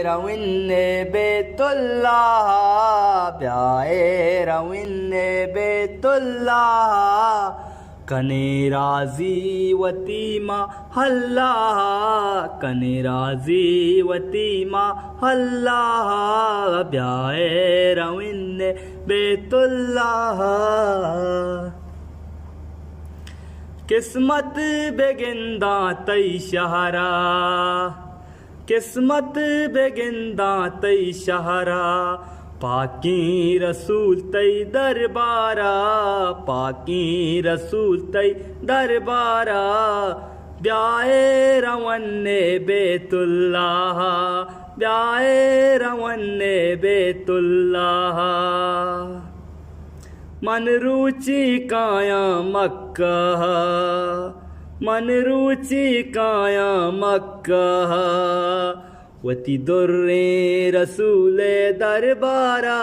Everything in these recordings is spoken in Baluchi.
روین بیت اللہ، بیائے روین بیت اللہ، کنے راضی وتی ما اللہ، کنے راضی وتی ما اللہ، بیائے روین بیت اللہ۔ قسمت بگنداں تئی شہرا، قسمت بگنداں تئی شہرا، پاکیں رسول تئی دربارا، پاکیں رسول تئی دربارا، بیائے رونے بیت اللہ، بیائے رونے بیت اللہ۔ من روچی کایاں مکہ، من روچی کایاں مکہ، وتی دریں رسول دربارا،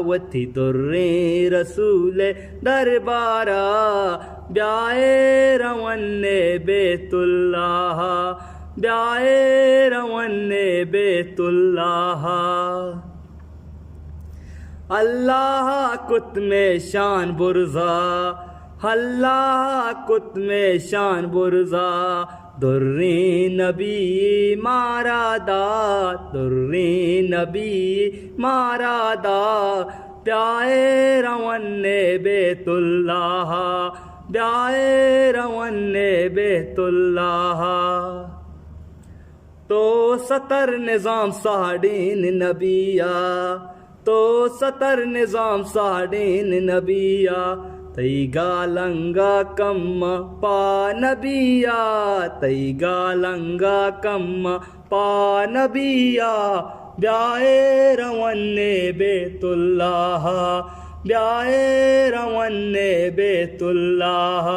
وتی دریں رسول دربارا، بیائے رونے بیت اللہ، بیائے رونے بیت اللہ۔ اللہ کت مئے شان برزا، اللہ کت مئے شان برزا، دریں نبی مارا دات، دریں نبی مارا دات، بیائے رونے بیت اللہ، بیائے رونے بیت اللہ۔ تو ستر نظام ساڑین نبیا، تو ستر نظام ساڑین نبیا، تئی گالنگا کم پا نبیا، تئی گالنگا کم پا نبیا، بیائے رونے بیت اللہ، بیائے رونے بیت اللہ۔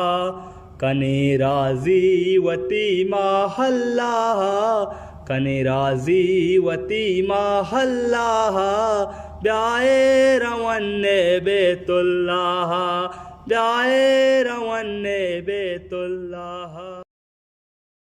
کنے راضی وتی ما اللہ، کنے راضی وتی ما اللہ، بیائے رونے بیت اللہ، بیائے رونے بیت اللہ۔